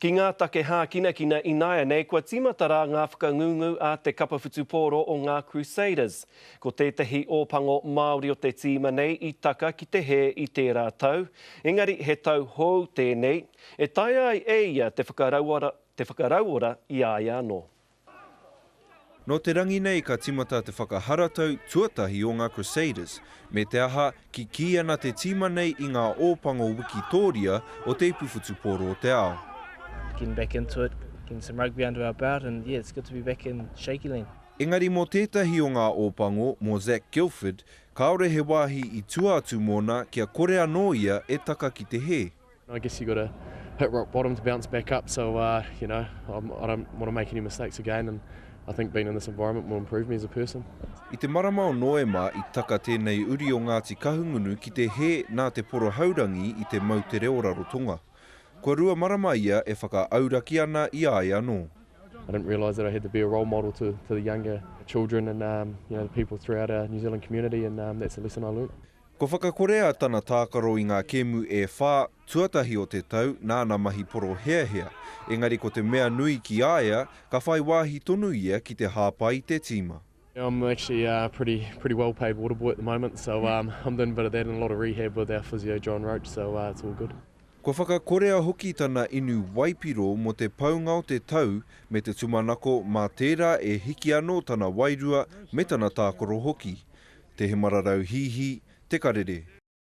Ki ngā take hākinakina ināianei, kua tīmata rā ngā whakangungu a te kapa whutupōro o ngā Crusaders. Ko tētahi Ōpango Māori o te tīma nei i taka ki te hē i tērā tau, engari he tau hou tēnei, e taea ai e ia te whakarauora, te whakarauora i a ia anō. Nō te rangi nei ka timata te whakaharatau tuatahi o ngā Crusaders, me te aha, kikī ana te tīma nei i ngā Ōpango wikitōria o te Ipu Whutupōro o te Ao. Getting back into it, getting some rugby under our belt and yeah, it's good to be back in Shaky Land. Engari mō tētahi o ngā Ōpango, mō Zac Guildford, kāore he wāhi i tua atu mōna kia kore anō ia e taka ki te hē. I guess you gotta hit rock bottom to bounce back up, so uh, you know, I'm, I don't want to make any mistakes again and I think being in this environment will improve me as a person. I te marama o Noema i taka tēnei uri o Ngāti Kahungunu ki te hē nā te porohaurangi i te moutere o Rarotonga. Kua marama ia e whakaauraki ana i a ia anō. I didn't realise that I had to be a role model to, to the younger children and um, you know, the people throughout our New Zealand community and um, that's a lesson I learnt. Kua whakakorea tana tākaro i ngā kēmu e whā, tuatahi o te tau, nāna mahi poroheahea. Engari ko te mea nui ki a ia, ka whai wāhi tonu ia ki te hāpai i te tīma. I'm actually a pretty, pretty well paid water boy at the moment, so um, I'm doing a bit of that and a lot of rehab with our physio John Roach, so uh, it's all good. Kua whakakorea hoki tana inu waipiro mō te paunga o te tau me te tūmanako mā tērā e hiki anō tana wairua me tana tākaro hoki. Te Hemararau Hihi, Te Karere.